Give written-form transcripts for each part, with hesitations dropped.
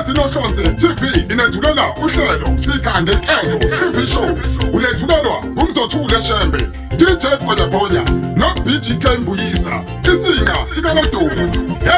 Ezinohlonze TV inethulela uhlelo Sika Ngenkezo TV Show. Ulethulelwa ngumzothule Shembe, DJ Bhonyabhonya no-BGK Mbuyisa. Isinqa sikanodumo,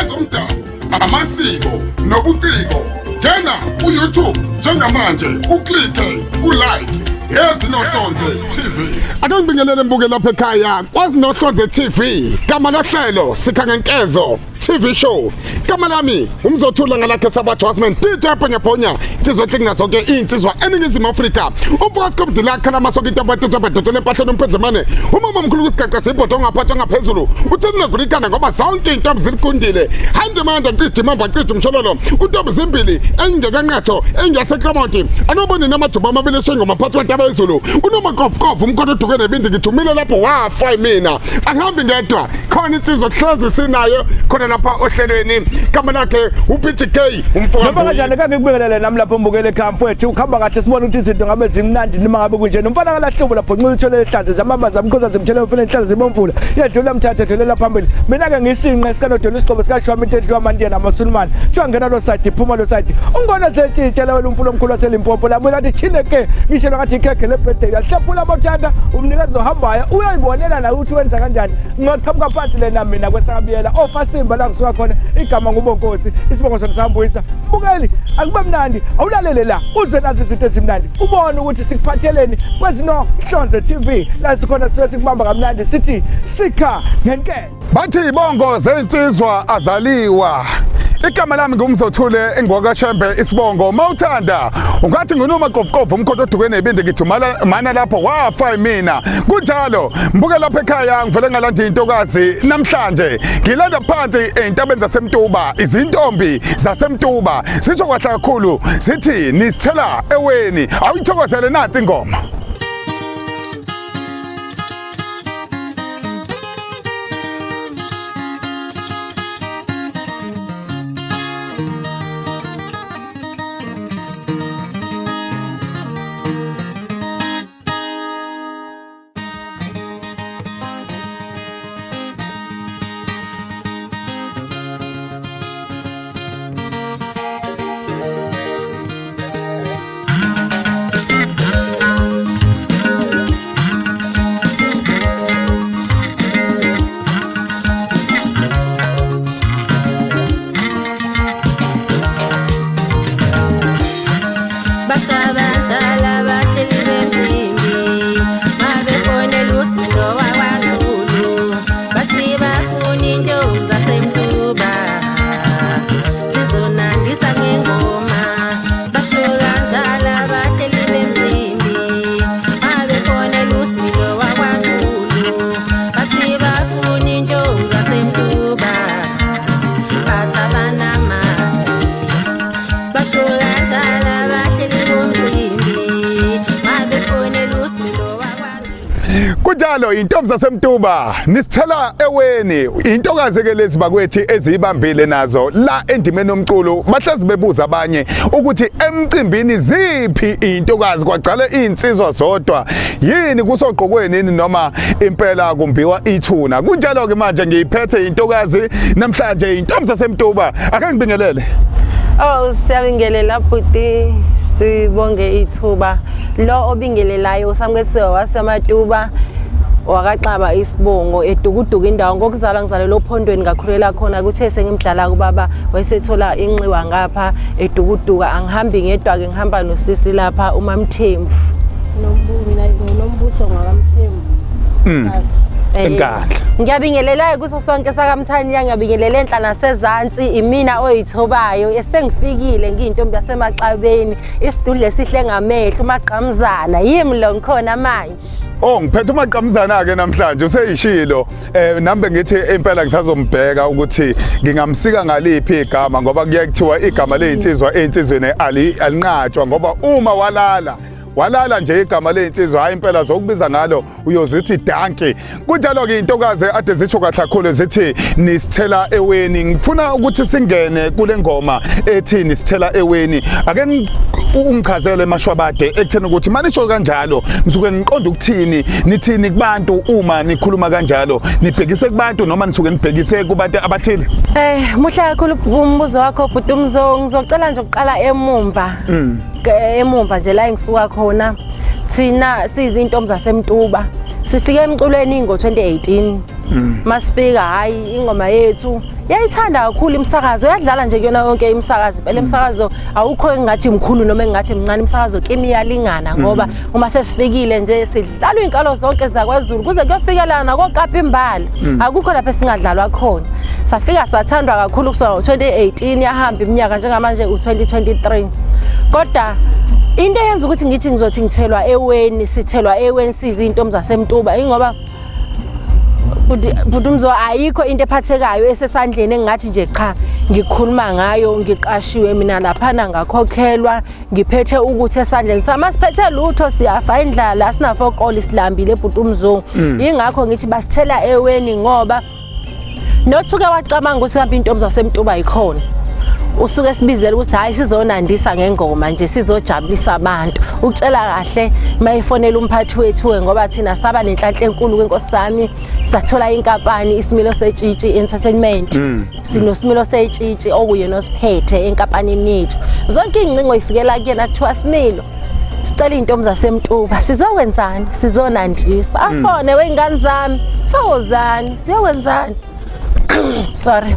ezomdabu, amasiko nobuciko. Ngena ku-YouTube njengamanje uklike ulike Ezinohlonze TV. Ake ngibingelele mbuke lapha ekhaya kwaZinohlonze TV. Gama lohlelo Sika Ngenkezo TV show. Gama lami umzothula ngalakhe Sabathu Husman DJ Bhonyabhonya insizwa enhle zonke insizwa eningizimu Afrika. Umfowethu Komdila khala amasoka into abathatha abadotshela empahleni umphendlemane. Umama omkhulu kwisigaqa sebhodo ongaphathwa ngaphezulu. Utheni nokulikana ngoba zonke intombi zilikundile. Hande manje cija imamba cija umshololo. Untombi zimbili engekanqatho engeyaseklamonti. Anoboni namajuba amabili eshengoma phakathi kwentaba yezulu. Unomakofukofu umkhonto oduke nebindi ngithumile lapho wafa mina. Angihambi ngedwa. Khona insizwa hlezi sinayo khona lapha ohlelweni. Igama lakhe uPTK umfowethu. Noma kanjani kake ngikubingelele nami lapho mbukele ekhaya mfowethu ukuhamba kahle sibone ukuthi izinto ngabe zimnandi noma ngabe kunje nomfana kalahlubo lapho nxila uthole ehlanze zamamba zamkhoza zimthele mfana enhlala zibomvula yedlula mthatha edlulela phambili mina ke ngisinqe sikanodela isigqobo sikashwama into edliwa amandiya namasulumane kuthiwa ngena lo side iphuma lo side ungibona setshitshela wena umfula omkhulu waselimpopo labo lathi chine ke ngisho ngathi ikhekhe lebirthday yahlephula amathanda umnikazi ohambayo uyayibonela naye ukuthi wenza kanjani ngaqhamuka phansi lena mina kwesakabiyela ofasimba la ngisuka khona igama ngubonkosi isibongo sona sambuyisa mbukeli akube mnandi awulalele la uzwe nazi izinto ezimnandi ubone ukuthi sikuphatheleni kwezinohlonze TV la sikhona sisuke sikubamba kamnandi sithi sikha ngenkele Bathi ibongo zezinsizwa azaliwa. Igama lami ngumzothule engwakashembe isibongo mawuthanda ungathi ngunoma qofuqofu umkhonto oduke nebindi ngithi mana lapho wafa imina kunjalo mbuke lapha ekhaya ngivele ngalanda intokazi namhlanje ngilanda phansi ezintabeni zasemtuba izintombi zasemtuba sisho kahle kakhulu sithi nisithela eweni awuyithokozele nansi ingoma. Basha bahleli bemcimbi mabefonela uSmilo wakwaXulu bathi bafuna intombi zaseMtuba sizonandisa ngengoma basho kanjalo abahleli bemcimbi mabefonela uSmilo wakwaXulu bathi bafuna intombi zaseMtuba bathi abanamali basho kanjalo abahleli bomcimbi mabefonela uSmilo wakwaXulu. Kunjalo intombi zasemtuba nisithela eweni intokazi ke lezi bakwethu eziyibambile nazo la endimeni yomculo bahlezi bebuza abanye ukuthi emcimbini ziphi intokazi kwagcwala insizwa zodwa yini kusogqokweni yini noma impela kumbiwa ithuna kunjalo ke manje ngiyiphethe intokazi namhlanje intombi zasemtuba ake ngibingelele. Oh siyabingelela bhuti sibonge ithuba lo obingelelayo uSamkethiwe waseMatuba wakaxaba isibongo edukuduku indawo ngokuzalwa ngizalelwe ophondweni ngakhulela khona kuthe sengimdala kubaba wayesethola inxiwa ngapha edukuduka angihambi ngedwa ke ngihamba nosisi lapha uMamthembu. Mina ngunombuso ngwakamthembu. Enkandla. Ngiyabingelela kuso sonke sakaMthaniya ngiyabingelela enhla nasezansi imina oyithobayo esengifikile ngiyintombi yasemaxabeni isidudle esihle ngamehlo umagqamzana yimi lo ngikhona manje. Oh ngiphethe umaqamuzana ke namhlanje useyishilo nami bengithi impela ngisazombheka ukuthi ngingamsika ngaliphi igama ngoba kuye kuthiwa igama leyinsizwa einsizweni alinqatshwa ngoba uma walala walala nje igama leyinsizwa hayi impela zokubiza ngalo uyozithi danki kunjalo ke intokazi ade zisho kahle kakhulu zithi nisithela eweni ngifuna ukuthi singene kule ngoma ethi nisithela eweni ake Ungichazele mashwabade ekutheni ukuthi manisho kanjalo nisuke niqonda ukuthini, nithini kubantu uma nikhuluma kanjalo, nibhekise kubantu noma nisuke nibhekise kubantu abathile? Muhle kakhulu umbuzo wakho bhuti Mzo, ngizocela nje ukuqala emumva. Emumva nje la engisuka khona. Thina siyizintombi zaseMtuba. Sifike emculweni ngo-2018. Masifika hayi ingoma yethu yayithanda kakhulu imisakazo, yadlala nje kuyona yonke imisakazo. Phela imisakazo awukho engathi mkhulu noma engathi mncane, imisakazo kimi iyalingana ngoba uma sesifikile nje sidlalwa iy'nkalo zonke zakwaZulu kuze kuyofikela nakoKapa imbala. Akukho lapho esingadlalwa khona. Safika sathandwa kakhulu kusuka ngo-2018 yahamba iminyaka njengamanje u-2023. Kodwa into eyenza ukuthi ngithi ngizothi ngithelwa eweni, sithelwa eweni siyizintombi zaseMtuba ingoba bhuti Mzo ayikho into ephathekayo esesandleni engingathi nje cha ngikhuluma ngayo, ngiqashiwe mina laphana ngakhokhelwa, ngiphethe ukuthi esandleni sami asiphethe lutho, siyafa indlala, asinafokoli, silambile bhuti uMzungu. Yingakho ngithi basithela eweni ngoba nothuke wacabanga ukuthi kambe intombi zaseMtuba yikhona usuke sibizela ukuthi hayi sizonandisa ngengoma nje, sizojabulisa abantu. Ukutshela kahle mayifonela umphathi wethu ngoba thina saba nenhlanhla enkulu kwenkosi sami, sathola inkampani Isimilo Setshitshi Entertainment. Sinosimilo Setshitshi okuyena osiphethe enkampanini yethu. Zonke iy'ngcingo yifikela kuyena, kuthiwa Similo sicela iy'ntombi zaseMtuba sizokwenzani, sizonandisa. Afone wey'ngane zami, thokozani, siyokwenzani, sorry,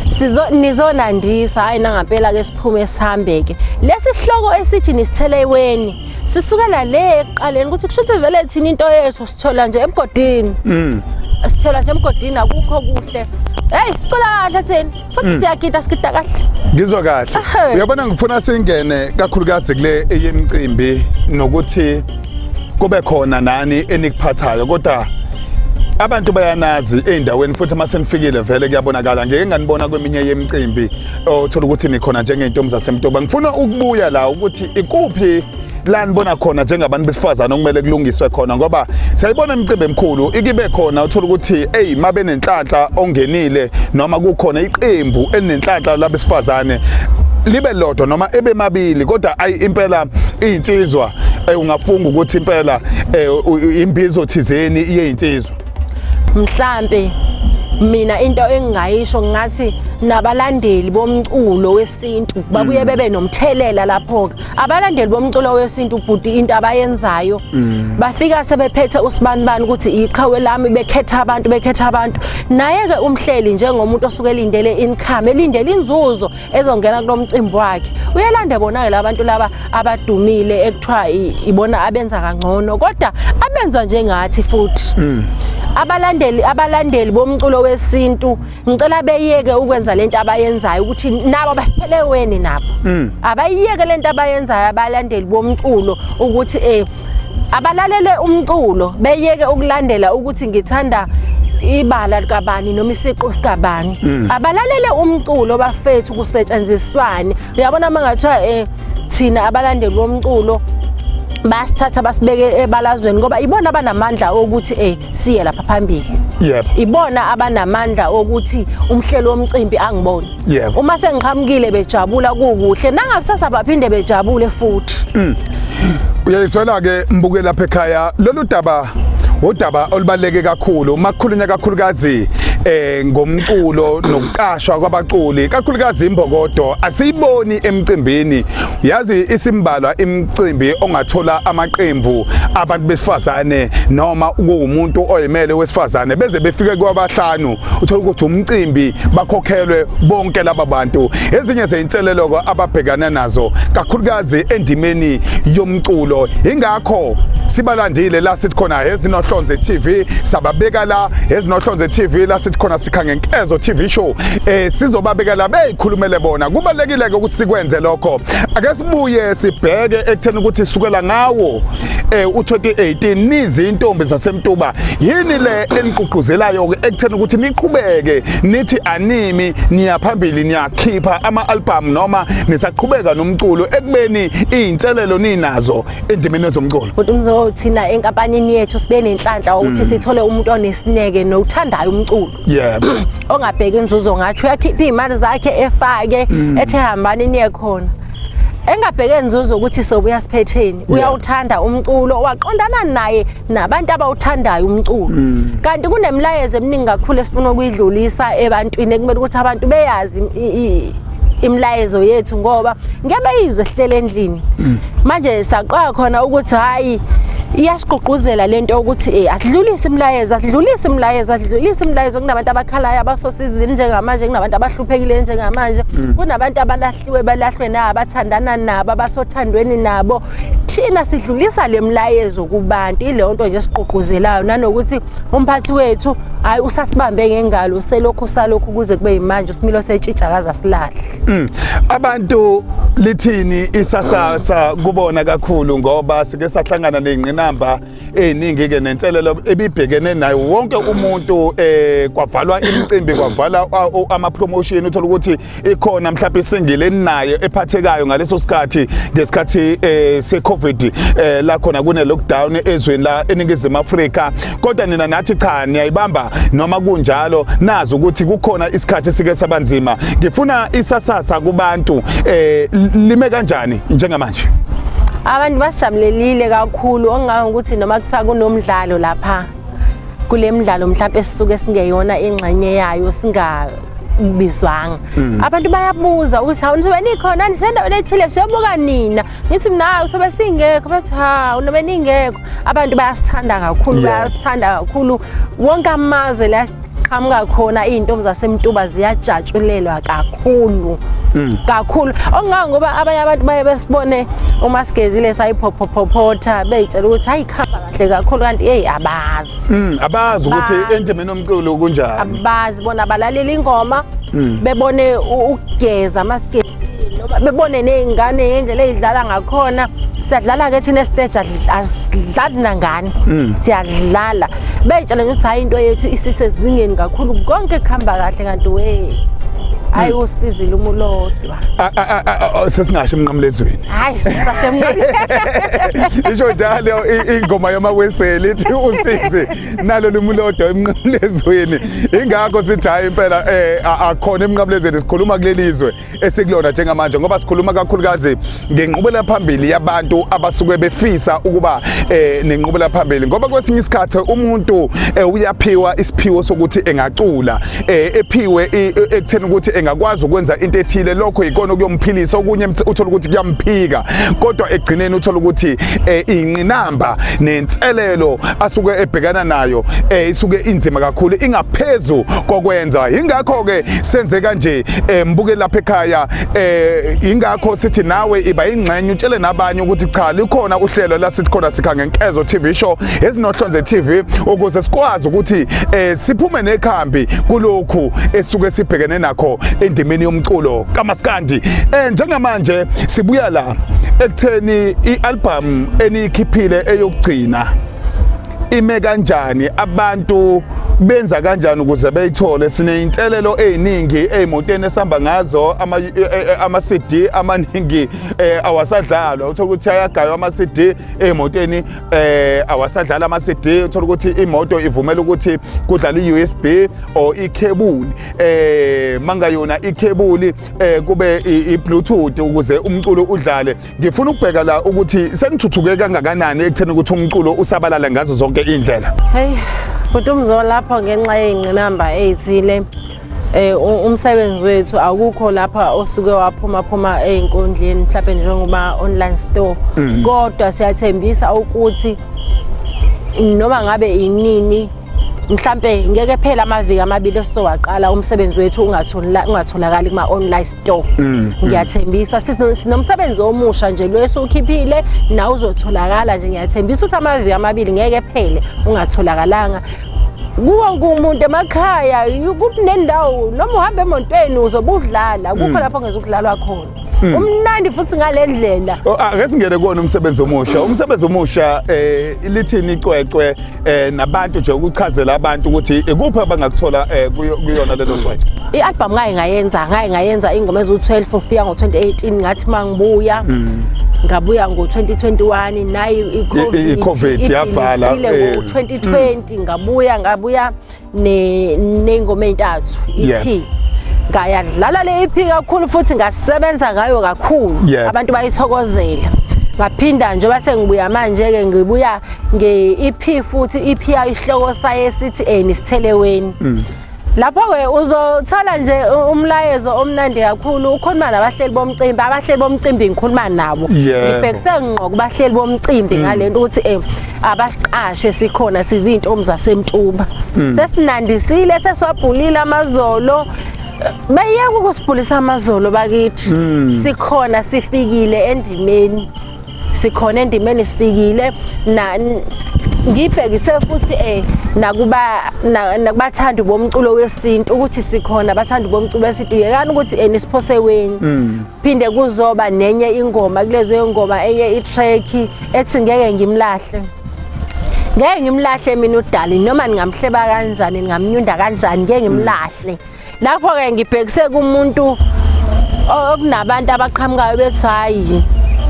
sizo nizonandisa. Hayi nangampela ke siphume sihambe ke. Lesi sihloko esithi nisithele eweni sisukela le ekuqaleni ukuthi kusho ukuthi vele thina into yethu sithola nje emgodini. Sithola nje emgodini, akukho kuhle. Hey, sicula kahle thina futhi siyagida, sigida kahle. Ngizwa kahle. Uyabona ngifuna singene kakhulukazi kule eyemicimbi nokuthi kube khona nani enikuphathayo, kodwa abantu bayanazi ey'ndaweni futhi uma senifikile vele kuyabonakala. Ngeke nganibona kweminye yemicimbi othola ukuthi nikhona njengey'ntombi zaseMtuba. Ngifuna ukubuya la ukuthi ikuphi la nibona khona njengabantu besifazane okumele kulungiswe khona, ngoba siyayibona imicimbi emikhulu ikibe khona uthola ukuthi eyi mabe nenhlanhla ongenile noma kukhona iqembu elinenhlanhla labesifazane libe lodwa noma ebe mabili, kodwa ayi impela iyinsizwa ungafunga ukuthi impela imbizo thizeni iyeyinsizwa. Mhlambe mina into engingayisho ngathi nabalandeli bomculo wesintu babuye bebe nomthelela lapho-ke. Abalandeli bomculo wesintu bhuti into abayenzayo bafika sebephethe usibanibani ukuthi iqhawe lami, bekhetha abantu, bekhetha abantu. Naye-ke umhleli njengomuntu osuke elindele income, elindele inzuzo ezongena kulo mcimbi wakhe, uyalanda bona-ke la bantu laba abadumile ekuthiwa ibona abenza kangcono, kodwa abenza njengathi futhi. Abalandeli bomculo wesintu ngicela beyeke ukwenza lento abayenzayo ukuthi nabo basithele weni nabo. Abayiyeke lento abayenzayo abalandeli bomculo ukuthi abalalele umculo, beyeke ukulandela ukuthi ngithanda ibala likabani noma isiqu sikabani. Abalalele umculo bafethu, kusetshenziswane. Uyabona uma ngathiwa thina abalandeli bomculo basithatha basibeke ebalazweni ngoba ibona abanamandla okuthi siye lapha phambili. Ibona abanamandla okuthi umhleli womcimbi angibone. Uma sengiqhamukile bejabula kukuhle, nangakusasa baphinde bejabule futhi. Uyayizwela ke mbuke lapha ekhaya lolu daba, udaba olubaluleke kakhulu uma kukhulunywa kakhulukazi ngomculo nokuqashwa kwabaculi, kakhulukazi imbokodo asiyiboni emcimbini. Yazi isimbalwa imicimbi ongathola amaqembu abantu besifazane noma kuwumuntu oyimele wesifazane beze befike kwabahlanu, uthola ukuthi umcimbi bakhokhelwe bonke laba bantu. Ezinye zeyinselelo ababhekana nazo kakhulukazi endimeni yomculo, ingakho sibalandile la sithi khona Ezinohlonze TV, sababeka la Ezinohlonze TV, la sithi khona sikha ngenkezo TV show, sizobabeka la beyikhulumele bona. Kubalekile ke ukuthi sikwenze lokho. Ake sibuye sibheke ekutheni ukuthi sukela ngawo u2018 nizintombi zaseMtuba, yini le eniqhuquzelayo ke ekutheni ukuthi niqhubeke nithi animi, niya phambili, niyakhipha ama-album noma nisaqhubeka nomculo ekubeni iy'nselelo ninazo endimeni yezomculo? Bhuti Mzo, thina enkampanini yethu sibe nenhlanhla ukuthi sithole umuntu onesineke nowuthandayo umculo. Ongabheki inzuzo, ngathi uyakhipha iy'mali zakhe efake, ethe hambani niye khona. Engabheke nzuzo ukuthi sobuya siphetheni. Uyawuthanda umculo, waqondana naye nabantu abawuthandayo umculo. Kanti kunemilayezo eminingi kakhulu esifuna ukuyidlulisa ebantwini ekumele ukuthi abantu beyazi imilayezo yethu ngoba ngeke beyizwe sihlele endlini. Manje saqala khona ukuthi hayi iyasigqugquzela lento yokuthi asidlulise imilayezo, asidlulise imilayezo, asidlulise imilayezo. Kunabantu abakhalayo abasosizini njengamanje, kunabantu abahluphekile njengamanje, kunabantu abalahliwe balahlwe nabathandana nabo abasothandweni nabo. Thina sidlulisa le milayezo kubantu, ileyo nto nje esigqugquzelayo, nanokuthi umphathi wethu hayi usasibambe ngengalo, selokhu salokhu kuze kube yimanje usimilo setshitsha akaze asilahle. Abantu lithini isasasa kubona kakhulu ngoba sike sahlangana nezingqinamba eziningi ke nenselelo ebibhekene nayo wonke umuntu, kwavalwa imicimbi, kwavala ama promotion, uthola ukuthi ikhona mhlawumbe isingile eninayo ephathekayo ngaleso sikhathi, ngesikhathi se COVID, la khona kune lockdown ezweni la eNingizimu Afrika, kodwa nina nathi cha, niyayibamba noma kunjalo, nazi ukuthi kukhona isikhathi esike sabanzima. Ngifuna isasasa kubantu, lime kanjani njengamanje? Abantu basijabulelile kakhulu, okungangokuthi noma kuthiwa kunomdlalo lapha kule midlalo mhlawumbe sisuke singeyona ingxenye yayo, singabizwanga, abantu bayabuza ukuthi hawu, nizobe nikhona nisendaweni ethile, siyobuka nina. Ngithi mina hawu, sobe singekho. Bathi hawu, nobe ningekho. Abantu bayasithanda kakhulu. Bayasithanda kakhulu. Wonke amazwe la qhamuka khona iy'ntombi zasemtuba ziyajatshulelwa kakhulu kakhulu, okungangoba abanye abantu baye besibone uma sigezile sayiphophophophotha, bey'tshela ukuthi hayi, kuhamba kahle kakhulu, kanti eyi, abazi. Abazi ukuthi Bazi. endimeni yomculo kunjani. Abazi bona, balalela ingoma bebone ukugeza amasigezile, noma bebone ney'ngane ngendlela ey'dlala ngakhona. Siyadlala-ke thina esiteji, asidlali nangane, siyadlala, bey'tshela nje ukuthi hhayi, into yethu isisezingeni kakhulu, konke kuhamba kahle, kanti we hayi, usizile umulodwa. Sesingasho emnqamlezweni. Hayi, sashe. Isho njalo ingoma yamaweseli, ithi usizi nalo lumulodwa emnqamlezweni. Ingakho sithi hayi impela, akhona emnqamlezweni, sikhuluma kuleli zwe esikulona njengamanje, ngoba sikhuluma kakhulukazi ngenqubela phambili yabantu abasuke befisa ukuba nenqubela phambili, ngoba kwesinye isikhathi umuntu uyaphiwa isiphiwo sokuthi engacula, ephiwe ekutheni ukuthi engakwazi ukwenza into ethile, lokho ikona okuyomphilisa, okunye uthola ukuthi kuyamphika, kodwa ekugcineni uthola ukuthi ingqinamba nenselelo asuke ebhekana nayo isuke inzima kakhulu, ingaphezu kokwenza. Ingakho ke senze kanje, mbuke lapha ekhaya, ingakho sithi nawe iba ingxenye, utshele nabanye ukuthi cha, likhona uhlelo la sithi khona sikha ngenkezo TV show ezinohlonze TV, ukuze sikwazi ukuthi siphume nekhambi kulokhu esuke sibhekene nakho endimeni yomculo kaMaskandi. Njengamanje sibuya la ekutheni i-album eniyikhiphile eyokugcina ime kanjani, abantu benza kanjani ukuze beyithole? Sineyinselelo eziningi ey'motweni esihamba ngazo, ama CD amaningi awasadlalwa, uthola ukuthi ayagaywa ama CD ey'motweni, awasadlala ama CD, uthola ukuthi imoto ivumela ukuthi kudlale i-USB or ikhebuli, mangayona ikhebuli kube i-Bluetooth ukuze umculo udlale. Ngifuna ukubheka la ukuthi senithuthuke kangakanani ekutheni ukuthi umculo usabalale ngazo zonke iy'ndlela. Hey, futhi umzo lapho ngenxa yey'ngqinamba ey'thile, umsebenzi wethu akukho lapha osuke waphuma phuma ey'nkundleni, mhlawumbe njengoba online store, kodwa siyathembisa ukuthi noma ngabe inini, mhlambe ngeke phela amaviki amabili esizowaqala umsebenzi wethu ungatholakali kuma online store. Ngiyathembisa, sinomsebenzi omusha nje lo esiwukhiphile, nawe uzotholakala nje. Ngiyathembisa ukuthi amaviki amabili ngeke phele ungatholakalanga kuwo umuntu emakhaya kunendawo, noma uhamba emontweni uzobe udlala, kukho lapho ngezukudlalwa khona, umnandi futhi ngale ndlela. Oh, ake singene kuwona umsebenzi omusha. Umsebenzi omusha, lithini icwecwe, nabantu nje ukuchazela abantu ukuthi ikuphi abangakuthola kuyona lelo cwecwe? I-album ngaye ngayenza ingoma eziwu-12. Ufika ngo-2018, ngathi uma ngibuya, ngabuya ngo-2021, nayi I-COVID yavala, ngo-2020 ngabuya ney'ngoma ey'ntathu, EP. Ngayadlala le EP kakhulu futhi ngasebenza ngayo kakhulu. Abantu bayithokozela. Ngaphinda njengoba sengibuya manje-ke ngibuya nge-EP futhi EP yayo isihloko saye sithi nisitheleweni. Lapho-ke uzothola nje umlayezo omnandi kakhulu ukhuluma nabahleli bomcimbi, abahleli bomcimbi ngikhuluma nabo. Ngibhekise ngqo kubahleli bomcimbi ngalento ukuthi abasiqashe sikhona sizintombi zaseMtuba. Sesinandisile sesiwabhulile amazolo. Bayeke ukusibhulisa amazolo bakithi. Sikhona sifikile endimeni. Sikhona endimeni sifikile na ngibhekise futhi nakuba nakubathandi bomculo wesintu ukuthi sikhona abathandi bomculo wesintu, yekani ukuthi nisiphose weni. Phinde kuzoba nenye ingoma kulezo ingoma enye itrack ethi ngeke ngimlahle. Ngeke ngimlahle mina uDali noma ningamhleba kanjani ningamnyunda kanjani ngeke ngimlahle. Lapho-ke ngibhekise kumuntu okunabantu abaqhamukayo bethi hayi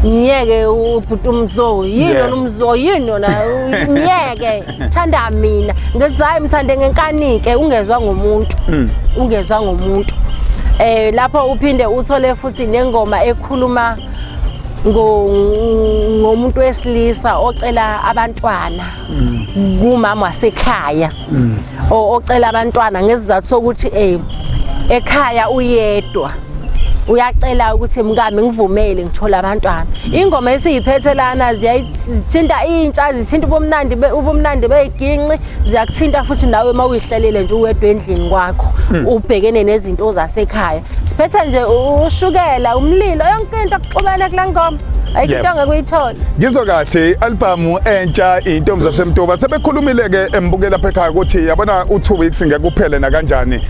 ngiyeke ubhuti uMzo yini yona uMzo yini yona ngiyeke thanda mina ngithi hayi mthande ngenkanike ungezwa ngomuntu ungezwa ngomuntu. Lapho uphinde uthole futhi nengoma ekhuluma ngomuntu wesilisa ocela abantwana kumama wasekhaya ocela abantwana ngesizathu sokuthi ekhaya uyedwa uyacela ukuthi mkami ngivumele ngithole abantwana. Ingoma esiyiphethe lana ziyayithinta intsha, zithinta ubumnandi beyiginci, ziyakuthinta futhi nawe uma uyihlalele nje uwedwa endlini kwakho ubhekene nezinto zasekhaya. Siphethe nje ushukela, umlilo, yonke into kuxubene kule ngoma. Ayikho into ongeke uyithole. Ngizwa kahle i-albhamu entsha Intombi zaseMtuba sebekhulumile ke embukela lapha ekhaya ukuthi yabona u2 weeks ngeke kuphele na kanjani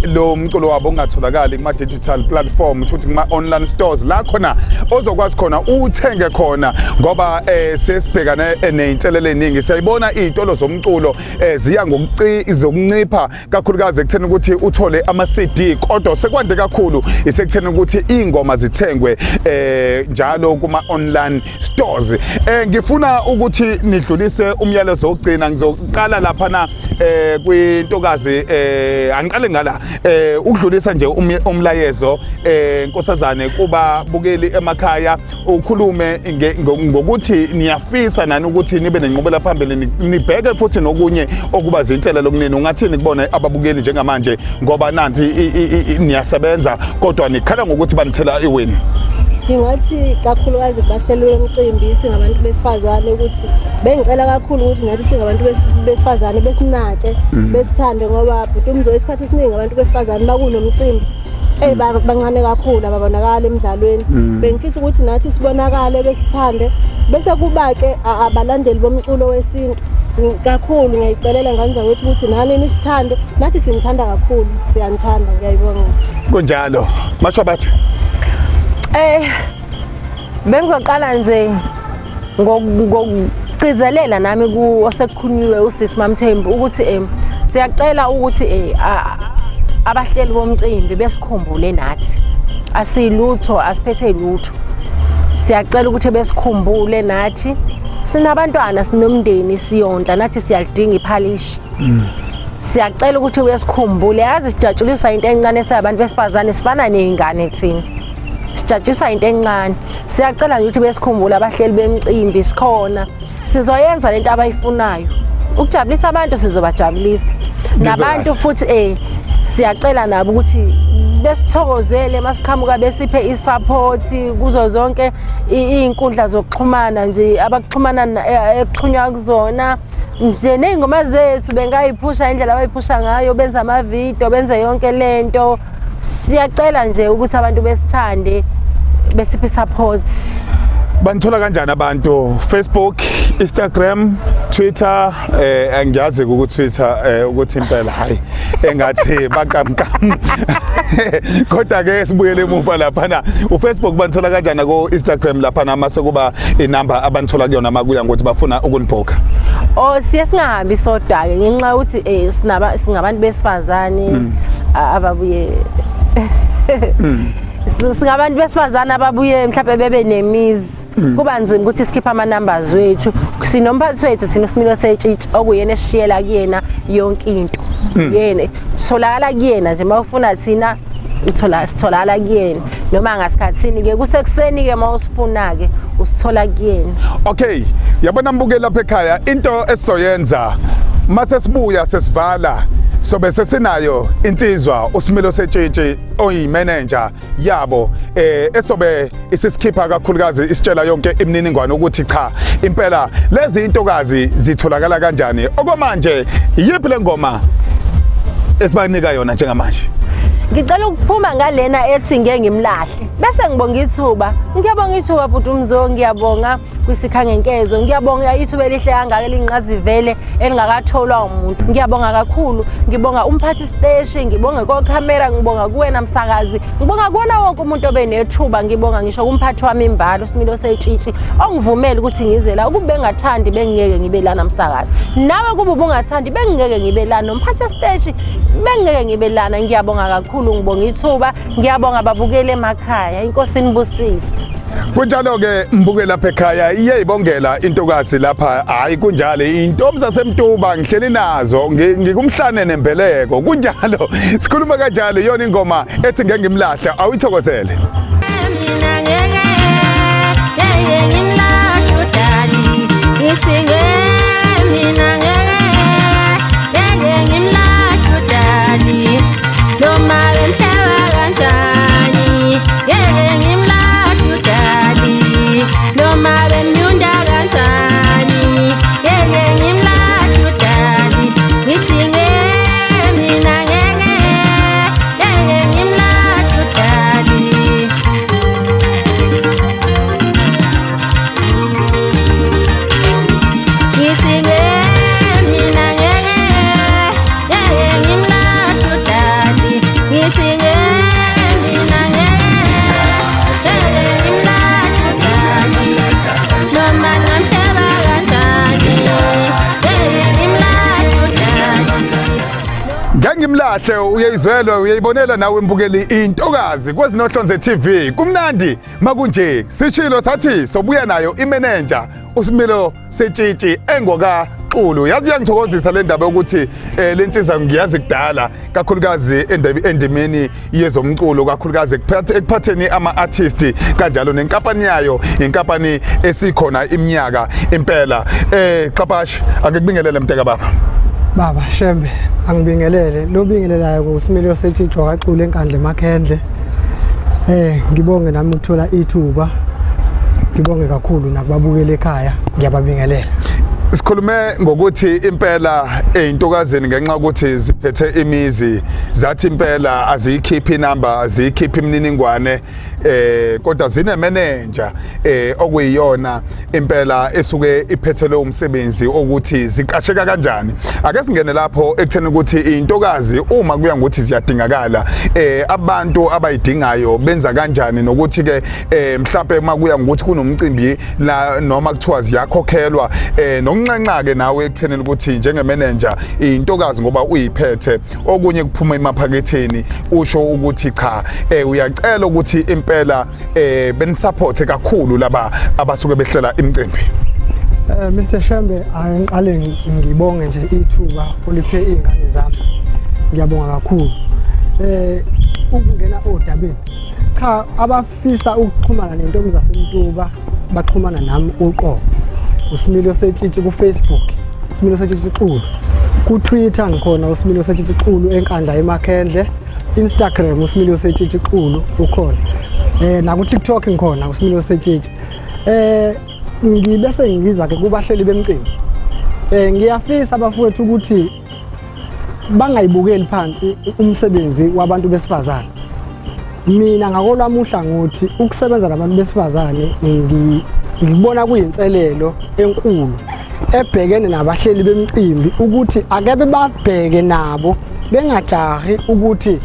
lo mculo wabo ungatholakali kuma digital platform, shuthi kuma online stores la khona ozokwazi khona uthenge khona ngoba sesibhekane nezinselele eziningi. Siyayibona izitolo zomculo ziya ngokuncipha kakhulukazi ekutheni ukuthi uthole ama CD, kodwa sekwande kakhulu isekutheni ukuthi ingoma zithengwe njalo kuma online stores. Ngifuna ukuthi nidlulise umyalezo wokugcina. Ngizoqala lapha na kwintokazi, angiqale ngala ukudlulisa nje umlayezo nkosazane kuba bukeli emakhaya, ukhulume ngokuthi niyafisa nani ukuthi nibe nenqubela phambili, nibheke futhi nokunye okuba zinselelo kunini. Ungathini kubona ababukeli njengamanje ngoba nanti niyasebenza kodwa nikhala ngokuthi banithela iwini? Ngingathi kakhulukazi kubahleli bemcimbi singabantu besifazane ukuthi bengicela kakhulu ukuthi nathi singabantu besifazane besinake besithande, ngoba bhuti uMzo isikhathi esiningi abantu besifazane bakunomcimbi bancane kakhulu ababonakala emidlalweni. Bengifisa ukuthi nathi sibonakale besithande, bese kuba ke abalandeli bomculo wesintu kakhulu. Ngiyayicelela ngane zakwethu ukuthi nani nisithande, nathi sinithanda kakhulu, siyanithanda. Ngiyayibonga. Kunjalo masho bathi Bengizoqala nje ngokugcizelela nami ku osekukhulunyiwe usisi Mamthembu ukuthi siyacela ukuthi abahleli bomcimbi besikhumbule nathi, asilutho, asiphethe lutho. Siyacela ukuthi besikhumbule nathi, sinabantwana, sinomndeni, siyondla nathi, siyalidinga iphalishi. Siyacela ukuthi uyesikhumbule. Yazi sijatshuliswa into encane sabantu besifazane, sifana nezingane thina, sijatshuliswa into encane. Siyacela nje ukuthi besikhumbule abahleli bemcimbi, sikhona, sizoyenza lento abayifunayo ukujabulisa abantu, sizobajabulisa nabantu futhi. Siyacela nabo ukuthi besithokozele masiqhamuka, besiphe isupport kuzo zonke iy'nkundla zokuxhumana nje abakuxhumana ekuxhunywa kuzona nje, ney'ngoma zethu bengayiphusha indlela abayiphusha ngayo, benze amavidiyo, benze yonke lento. Siyacela nje ukuthi abantu besithande, besiphe support. Banithola kanjani abantu? Facebook, Instagram, Twitter? Angiyazi ku Twitter ukuthi impela hayi engathi bakamkam, kodwa ke sibuyele emuva lapha na uFacebook, banithola kanjani ko Instagram lapha na mase kuba inamba abanithola kuyona makuya ngokuthi bafuna ukunibhuka? Oh, siye singahambi sodwa ke ngenxa yokuthi sinaba singabantu besifazane ababuye singabantu besifazane ababuye mhlawumbe bebe nemizi, kuba nzima ukuthi sikhiphe ama-numbers wethu. Sinomphathi wethu thina, uSimilo Setshitshi, okuyena esishiyela kuyena yonke into, yena sitholakala kuyena nje uma ufuna thina. Uthola sitholakala kuyena noma ngasikhathini ke kusekuseni ke mawusifuna ke usithola kuyena. Okay, yabona mbuke lapha ekhaya into esizoyenza mase sibuya sesivala sobe sesinayo insizwa uSimilo Setshitshi oyimanager yabo esobe isisikhipha kakhulukazi isitshela yonke imininingwane ukuthi cha impela lezi intokazi zitholakala kanjani. Okwamanje yiphi le ngoma esibanika yona njengamanje? Ngicela ukuphuma ngalena ethi ngeke ngimlahle bese ngibonga ithuba. Ngiyabonga ithuba bhuti uMzo, ngiyabonga kwisikhangenkezo, ngiyabonga ithuba elihle kangaka elingqazivele elingakatholwa umuntu. Ngiyabonga kakhulu, ngibonga umphathi siteshi, ngibonge kokhamera, ngibonga kuwena msakazi, ngibonga kuwona wonke umuntu obenethuba, ngibonga ngisho kumphathi wami imbalo Similo Setshitshi ongivumele ukuthi ngize la. Ukube bengathandi bengingeke ngibe lana msakazi, nawe kube ubungathandi bengingeke ngibe lana, nomphathi wesiteshi bengingeke ngibe lana. Ngiyabonga kakhulu, ngibonga ithuba, ngiyabonga babukele emakhaya, inkosi inibusise. Kunjalo-ke mbuke lapha ekhaya, iyayibongela intokazi lapha. Hhayi kunjalo, iy'ntombi zaseMtuba ngihleli nazo, ngikumhlane nembeleko. Kunjalo, sikhuluma kanjalo, iyona ingoma ethi ngeke ngimlahle, awuyithokozele. Mina ngeke ngeke ngimlahle udali, ngithi mina ngeke ngeke ngimlahle udali, noma bemhleba kanjani, ngeke ngimlahle udali, noma bemnyunda kanjani, ngeke ngimlahle udali, ngithi mina ngeke ngeke ngimlahle udali. Ngithi mina ngeke ngeke ngimlahle udali, ngithi mina ngeke ngeke ngimlahle udali, noma ngamhleba kanjani, ngeke ngimlahle udali. Ngeke ngimlahle, uyayizwelwa uyayibonela nawe mbukeli intokazi kwezinohlonze TV. Kumnandi makunje, sishilo sathi sobuya nayo imenenja uSimilo Setshitshi engoka Xulu. Yazi iyangithokozisa le ndaba yokuthi le nsizwa ngiyazi kudala kakhulukazi endimeni yezomculo, kakhulukazi ekuphatheni ama-artist kanjalo nenkampani yayo, inkampani esikhona iminyaka impela. Xapash, ake kubingelele mnteka baba. Baba Shembe, angibingelele. Lo bingelelayo kuSimilo Setshitshi wakaXulu eNkandla eMakhendle. Ngibonge nami ukuthola ithuba. Ngibonge kakhulu nakubabukeli ekhaya, ngiyababingelela. Sikhulume ngokuthi impela ey'ntokazini ngenxa yokuthi ziphethe imizi, zathi impela aziyikhiphi inamba, aziyikhiphi imininingwane, kodwa zinemenenja okuyiyona impela esuke iphethelwe umsebenzi ukuthi ziqasheka kanjani. Ake singene lapho ekutheni ukuthi intokazi uma kuya ngokuthi ziyadingakala, abantu abayidingayo benza kanjani, nokuthi ke mhlambe uma kuya ngokuthi kunomcimbi la noma kuthiwa ziyakhokhelwa, nokunxenxa ke nawe ekutheni ukuthi njengemanager intokazi ngoba uyiphethe okunye kuphuma emaphaketheni, usho ukuthi cha uyacela ukuthi impela benisupporte kakhulu laba abasuke behlela imicimbi. Mr Shembe, angiqale ngibonge nje ithuba oliphe izingane zami. Ngiyabonga kakhulu. Ukungena odabeni. Cha, abafisa ukuxhumana nentombi zaseMtuba baxhumana nami uqobo. uSimilo Setshitshi ku Facebook, uSimilo Setshitshi Xulu. Ku Twitter ngikhona uSimilo Setshitshi Xulu eNkandla eMakhendle. Instagram uSimilo Setshitshi Xulu ukhona. Na ku TikTok ngikhona uSimilo Setshitshi. Ngibese ngiza ke kubahleli bemcimbi. Ngiyafisa abafowethu ukuthi bangayibukeli phansi umsebenzi wabantu besifazane. Mina ngakolwami uhlangothi ukusebenza nabantu besifazane ngikubona kuyinselelo enkulu ebhekene nabahleli bemcimbi, ukuthi akebe babheke nabo bengajahi ukuthi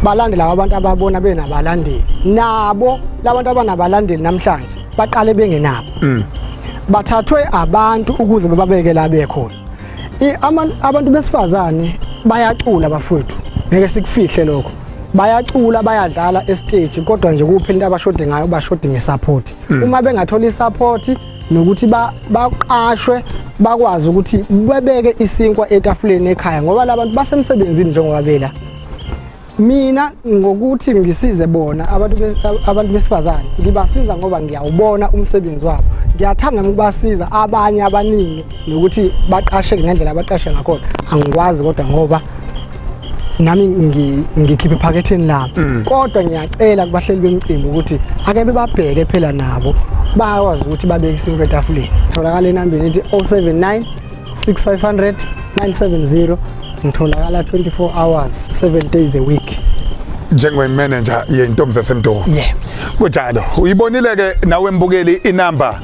balande laba abantu ababona benabalandeli. Nabo labantu abanabalandeli namhlanje baqale bengenabo, bathathwe abantu ukuze bababeke la bekhona. Abantu besifazane bayacula bafowethu, ngeke sikufihle lokho, bayacula bayadlala estage, kodwa nje kuphela into abashode ngayo, bashode ngesupport. Uma bengathola isupport nokuthi baqashwe bakwazi ukuthi bebeke isinkwa etafuleni ekhaya, ngoba labantu basemsebenzini njengoba bela. Mina ngokuthi ngisize bona abantu abantu besifazane ngibasiza ngoba ngiyawubona umsebenzi wabo. Ngiyathanda ukubasiza abanye abaningi nokuthi baqasheke ngendlela abaqashe ngakhona. Angikwazi kodwa ngoba nami ngikhiphe ephaketheni lami. Kodwa ngiyacela kubahleli bemcimbi ukuthi ake bebabheke phela nabo bayakwazi ukuthi babeke isinkwa etafuleni. Tholakala enambeni ethi 079 6500 970. Ngitholakala 24 hours, 7 days a week. Njengomanager yentombi zaseMtolo. Yeah. Kunjalo. Uyibonile ke nawe mbukeli inamba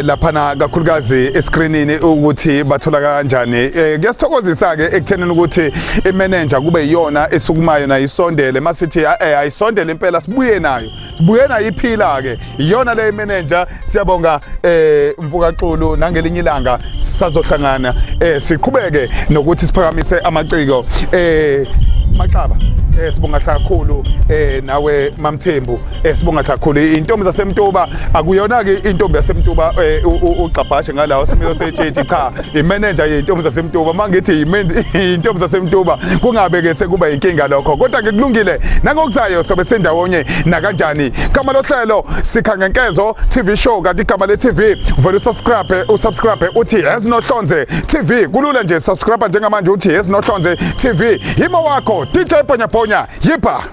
laphana kakhulukazi escreenini ukuthi bathola kanjani. Kuyasithokozisa ke ekuthenini ukuthi imanager kube iyona esukumayo nayo isondele masithi ayisondele impela sibuye nayo. Sibuye nayo iphila ke. Iyona le manager. Siyabonga mfuka Xulu, nangelinye ilanga sisazohlangana siqhubeke nokuthi siphakamise amaciko Maxaba. Sibonga kakhulu nawe Mamthembu, sibonga kakhulu intombi zaseMtuba. Akuyona ke intombi yaseMtuba ugxabhashe ngalawo similo setshitshi, cha, imanager yentombi zaseMtuba. Mangithi intombi zaseMtuba kungabe ke sekuba inkinga lokho, kodwa ke kulungile. Nangokuzayo sobe sendawonye nakanjani. Gama lohlelo Sikha Ngenkezo TV Show, kanti igama le TV vele usubscribe, usubscribe uthi Ezinohlonze TV. Kulula nje, subscribe njengamanje uthi Ezinohlonze TV. Yimo wakho DJ Ponyaponya, yipha.